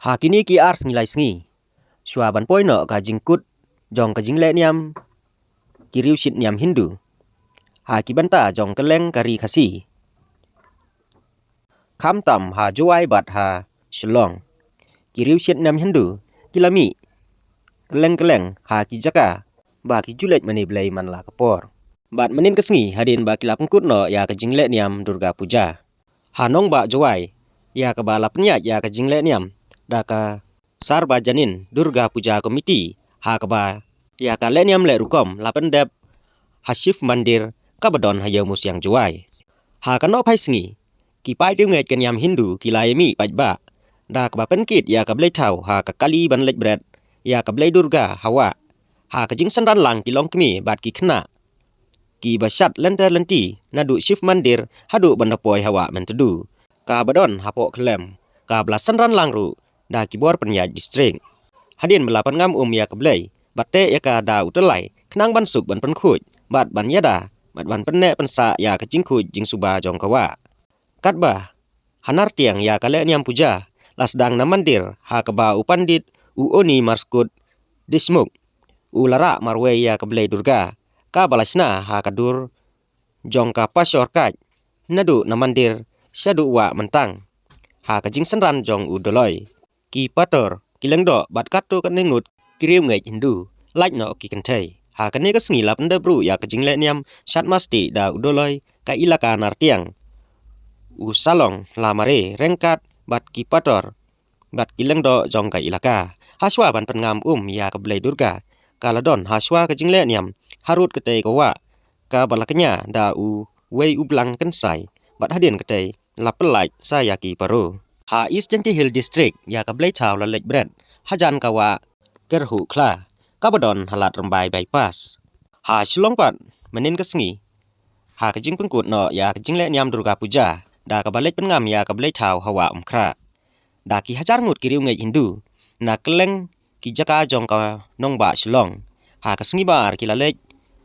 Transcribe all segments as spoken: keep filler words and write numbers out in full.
Ha kine ki ar sngi lai sngi, shuwa ban poi noh ka jingkut jong ka jingleh niam ki riewshit niam Hindu ha ki bynta jong ka leng ka ri Khasi, khamtam ha Jowai bad ha Shillong, ki riewshit niam Hindu ki la mih kylleng kylleng ha ki jaka ba ki ju leit mane blei man la ka por. Bad mynnin ka sngi hadien ba ki la pynkut noh ïa ka jingleh niam Durga Puja ha nongbah Jowai, ïa kaba la pynïaid ïa ka jingleh niam da ka Sarvajanin Durga Puja Committee, ha kaba ïa ka leh niam leh rukom la pyndep ha Shiv Mandir kaba don ha Ïew Musiang Jowai. Ha ka nohphai sngi, ki paid riewngeit ka niam Hindu ki la ïa mih paidbah da kaba pynkit ïa ka blei thaw ha ka kali ban leit bret ïa ka blei Durga ha wah, ha ka jingsynran lang ki longkmie bad ki khynnah kiba shad lynter lynti naduh Shiv Mandir haduh ban da poi ha wah Myntdu, kaba don hapoh khyllem, kaba la synran lang ruh da ki bor pynïaid district. Hadien ba la pynngam um ïa ka blei, bad teh ïa ka da u tyllai khnang ban suk ban pynkhuid bad ban ïada bad ban pynneh pynsah ïa ka jingkhuid jingsuba jong ka wah. Katba ha nartiang ïa ka leh niam puja la sdang na mandir, ha kaba u pandit u Oni Marskut Deshmukh u la rah marwei ïa ka blei Durga kaba la shna ha ka dur jong ka pashor kaid naduh na mandir shaduh wah Myntang, ha ka jingsynran jong u Doloi. Ki pator, ki lyngdoh bad katto katne ngut ki riewngeit Hindu lait noh ki kynthei. Ha kane ka sngi la pyndep ruh ïa ka jingleh niam shad masti da u Doloi ka ilaka nartiang, u Salong Lamare, ryngkat bad ki pator bad ki lyngdoh jong ka ilaka. Ha shuwa ban pynngam um ïa ka blei Durga, ka la don ha shuwa ka jingleh niam harud katei ka wah kaba la kñia da uwei u blang kynsai, bad hadien katei la pyllait sa ïa ki paro. Ha East Jaiñtia Hills District, ïa ka blei thaw la leit bret hajan ka wah Kyrhuhkhla kaba don ha Lad Rymbai Bypass. Ha Shillong pat mynnin ka sngi, ha ka jingpynkut noh ïa ka jingleh niam Durga Puja da kaba leit pynngam ïa ka blei thaw ha wah Umkhrah, da ki hajar ngut ki riewngeit Hindu na kylleng ki jaka jong ka nongbah Shillong, ha ka sngi ba ar ki la leit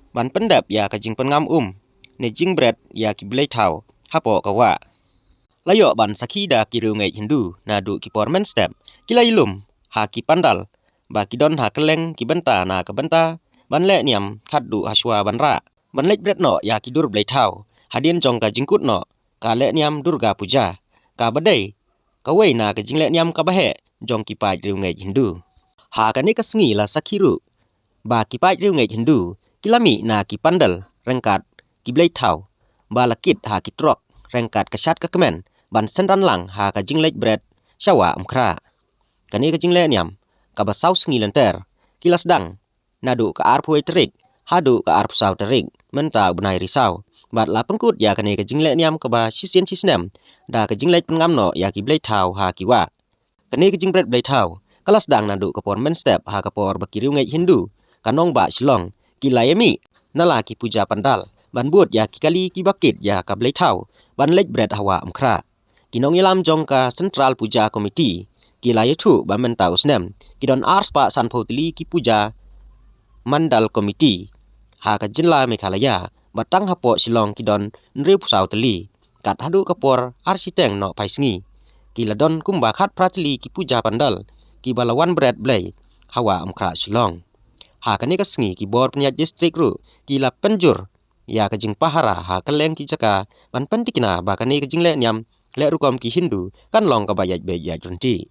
ban pyndep ïa ka jingpynngam um ne jingbret ïa ki blei thaw hapoh ka wah. La ïoh ban sakhi da ki riewngeit Hindu naduh ki por mynstep ki la ïalum ha ki pandal ba ki don ha kylleng ki bynta na ka bynta ban leh niam khatduh ha shuwa ban rah ban leit bret noh ïa ki dur blei thaw hadien jong ka jingkut noh ka leh niam Durga Puja, kaba dei kawei na ka jingleh niam kaba heh jong ki paid riewngeit Hindu. Ha kane ka sngi la sakhi ruh ba ki paid riewngeit Hindu ki la mih na ki pandal ryngkat ki blei thaw ba la kit ha ki trok ryngkat ka shad ka kmen ban synran lang ha ka jingleit bret sha wah Umkhrah. Kane ka jingleh niam kaba saw sngi lynter ki la sdang naduh ka arphew tarik haduh ka arphew saw tarik mynta u bnai Risaw, bad la pynkut ïa kane ka jingleh niam kaba shisien shisnem da ka jingleit pynngam noh ïa ki blei thaw ha ki wah. Kane ka jingbret blei thaw ka la sdang naduh ka por mynstep, ha ka por ba ki riewngeit Hindu ka nongbah Shillong ki la ïa mih na la ki puja pandal ban bud ïa ki kali kiba kit ïa ka blei thaw ban leit bret ha wah Umkhrah. Ki nongïalam jong ka Central Puja Committee ki la ïathuh ba mynta u snem ki don arspah sanphew tylli ki puja mandal committee ha ka jylla Meghalaya, bad tang hapoh Shillong ki don hynriewphew saw tylli. Kat haduh ka por ar shiteng nohphai sngi, ki la don kumba khatphra tylli ki puja pandal kiba la wan bret blei ha wah Umkhrah Shillong. Ha kane ka sngi ki bor pynïaid district ruh ki la pynjur ïa ka jingpahara ha kylleng ki jaka ban pyntikna ba kane ka jingleh niam leh rukom ki Hindu kan long kaba ïaid beit ïaid ryntih.